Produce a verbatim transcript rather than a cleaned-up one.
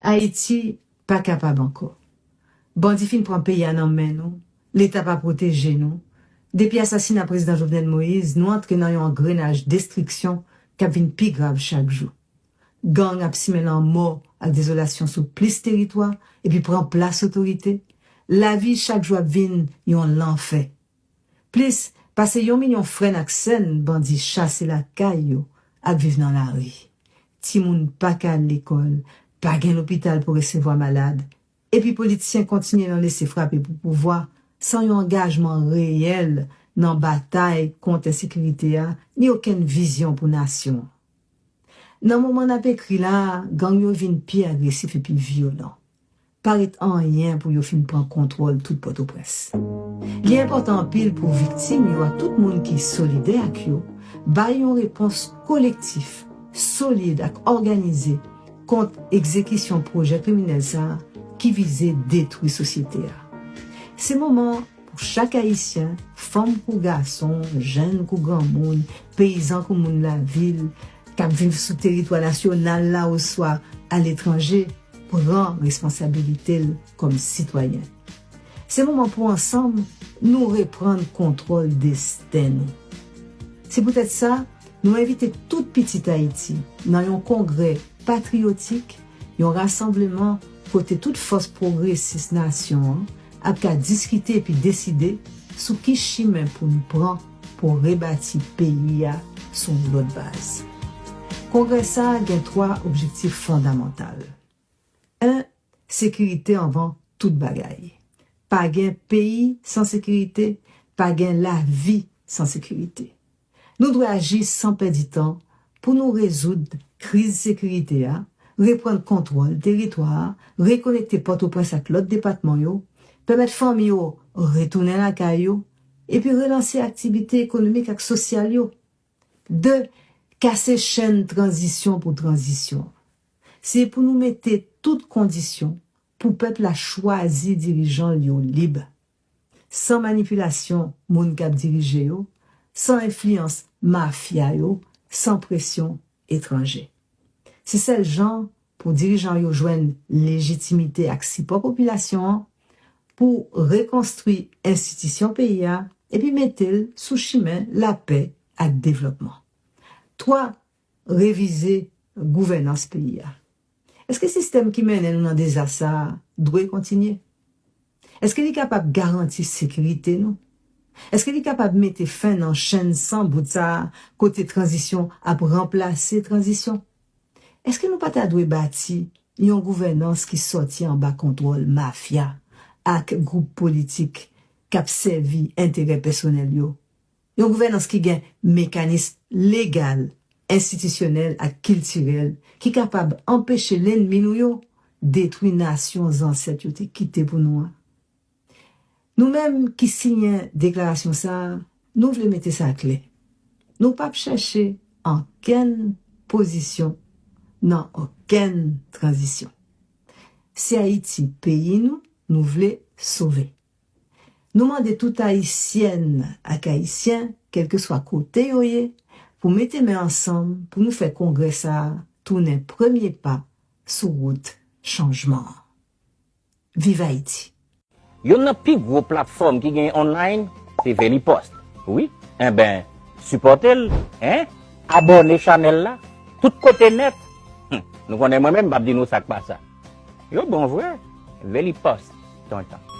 Ayiti pa kapab ankò. Bandi fin pran peyi a nan men nou, Leta pa pwoteje nou. Depi asasina Prezidan Jovenel Moïse, nou antre nan yon angrenaj destriksyon k ap vin pi grav chak jou. Gang ap simen lanmò ak dezolasyon sou plis teritwa epi pran plas otorite. Lavi chak jou ap vin yon lanfè. Plis pase yon milyon frè n ak sè n bandi chase lakay yo ap viv nan lari. Timoun pa ka al lekòl, pa gen lopital pou resevwa malad, epi politisyen kontinye nan lese frape pou pouvwa, san yon angajman reyèl nan batay kont ensekirite a, ni okenn vizyon pou nasyon an. Nan moman n ap ekri la a, gang yo vin pi agresif epi vyolan. Pa ret anyen pou yo fin pran kontwòl tout Pòtoprens. Li enpòtan anpil pou viktim yo ak tout moun ki solidè ak yo bay yon repons kolektif, solid ak òganize kont egzekisyon pwojè kriminèl sa a ki vize detwi sosyete a. Se moman pou chak Ayisyen, fanm kou gason, jèn kou granmoun, peyizan kou moun lavil, k ap viv sou teritwa nasyonal la oswa aletranje, pran responsabilite l kòm sitwayen. Se moman pou ansanm nou reprann kontwòl desten nou. Se poutèt sa, nou envite tout pitit Ayiti nan yon kongrè patriyotik, yon rasanbleman kote tout fòs pwogresis nasyon an ap ka diskite epi deside sou ki chimen pou n pran pou rebati peyi a sou yon lòt baz. Kongrè sa a gen twa objektif fondamantal. En, sekirite anvan tout bagay. Pa gen peyi san sekirite, pa gen lavi san sekirite. Nou dwe aji san pèdi tan pou nou rezoud kriz sekirite a, reprann kontwòl teritwa a, rekonekte Pòtoprens ak lòt depatman yo, pèmèt fanmi yo retounen lakay yo, epi relanse aktivite ekonomik ak sosyal yo. De, kase chèn tranzisyon pou tranzisyon. Se pou nou mete tout kondisyon pou pèp la chwazi dirijan l yo lib, san manipilasyon moun k ap dirije yo, san enfliyans mafya yo, san presyon etranje. Se sèl jan pou dirijan yo jwenn lejitimite ak sipò popilasyon an pou rekonstwi enstitisyon peyi a epi mete l sou chimen lapè ak devlòpman. Twa, revize gouvènans peyi a. Èske sistèm ki mennen nou nan dezas sa a dwe kontinye? Èske li kapab garanti sekirite nou? Èske li kapab mete fen nan chenn san bout sa a kote tranzisyon ap ranplase tranzisyon? Èske nou pa ta dwe bati yon gouvènans ki sòti anba kontwòl mafya ak gwoup politik k ap sèvi enterè pèsonèl yo? Yon gouvènans ki gen mekanis legal, enstitisyonèl ak kiltirèl ki kapab anpeche lènmi nou yo detwi nasyon zansèt yo te kite pou nou an. Nou menm ki siyen deklarasyon sa a, nou vle mete sa klè. Nou p ap chèche ankenn pozisyon nan okenn tranzisyon. Se Ayiti, peyi nou, nou vle sove. Nou mande tout Ayisyèn ak Ayisyen, kèlkeswa kote yo ye, pou mete men ansanm pou nou fè kongrè sa a tounen premye pa sou wout chanjman an. Viv Ayiti! Youn nan pi gwo platfòm ki gen online, se Velipost. Wi, enben, sipòte l, en, abòne chanèl la, tout kote nèt. Hum, nou konnen mwen menm, m ap di nou sa k pa sa. Yo bon vre, Velipost, tonton.